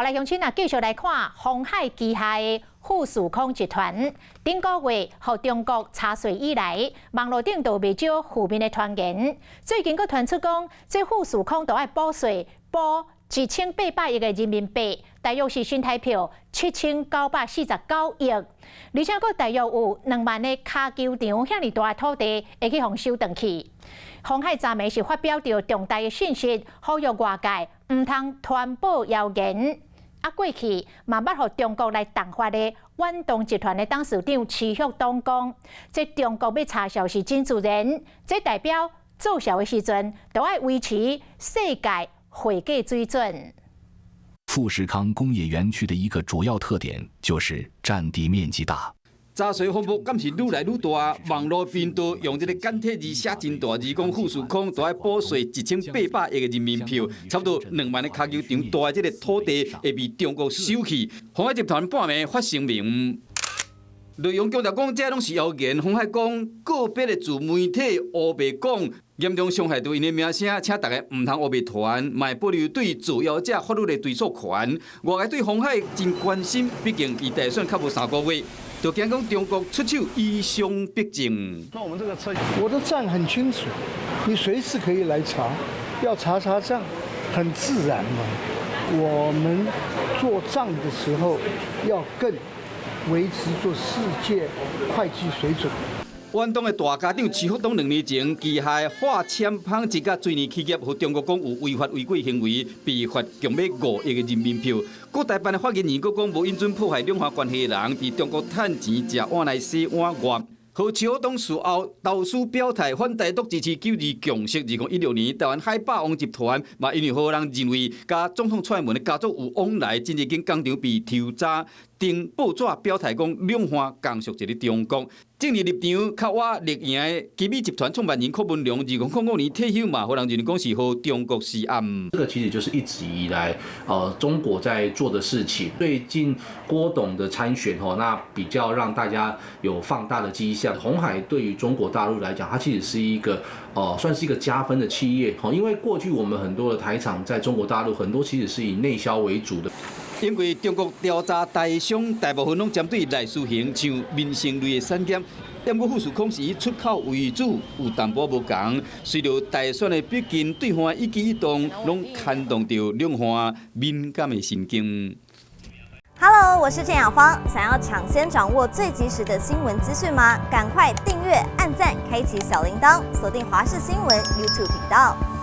來鄉親啊，繼續來看鴻海旗下的富士康集團，頂個月予中國查稅以來，網路頂都袂少負面的傳言。最近閣傳出講，這富士康都愛補稅，補1800億的人民幣，大約是新台票7949億。而且閣大約有2萬个跤球場遐爾大的土地會去予收轉去。鴻海昨暝是發表著重大的訊息，呼籲外界毋通傳播謠言。啊，過去嘛捌予中國來重罰的遠東集團的董事長池旭東講，這中國欲查數是真自然，這代表做數的時陣都愛維持世界會計水準。富士康工業園區的一個主要特點就是佔地面積大。查稅風波敢是愈來愈大？網路頻道用這个簡體字寫真大字，講富士康都愛補稅1800億的人民幣，差不多2萬个跤球場大的這个土地會被中國收去。鴻海集團半暝發聲明，內容強調講這攏是謠言。鴻海講個別的自媒體烏白講，嚴重傷害著𪜶的名聲，請大家毋通烏白傳，嘛會保留對造謠者法律的追訴權。外界對鴻海真關心，畢竟離大選較無3個月。就驚講中國出手以商逼政。那我們這個車，我的賬很清楚，你隨時可以來查，要查查賬，很自然嘛。我們做賬的時候要更維持做世界會計水準。遠東的大家長徐福東2年前旗下的化纖紡織佮水泥企業，予中國講有違法違規行為，被罰共欲5億的人民幣。國台辦的發言人閣講，無允准破壞兩岸關係的人，佇中國趁錢食碗內洗碗外。予徐福東事後投書表態反台獨支持九二共識。2016年，台灣海霸王集團嘛，因為予人認為佮總統蔡英文的家族有往來，進一間工廠被抽查，登報紙表態講兩岸共屬一个中國。政治立場較倚綠營的奇美集團創辦人柯文龍，2005年退休嘛，予人認為講是予中國施壓。這個其實就是一直以來，中國在做的事情。最近郭董的參選，吼，那比較讓大家有放大的跡象。鴻海對於中國大陸來講，它其實是一個，算是一個加分的企業，吼，因為過去我們很多的台廠在中國大陸，很多其實是以內銷為主的。因為中國調查台商，大部分攏針對內需型，像民生類的產業。毋過富士康是以出口為主，有淡薄無仝。隨著大選的逼近，對方的一舉一動，攏牽動著兩岸敏感的神經。 Hello，我是鄭雅芳。想要搶先掌握最及時的新聞資訊嗎？趕快訂閱、按讚、開啟小鈴鐺，鎖定華視新聞 YouTube 頻道。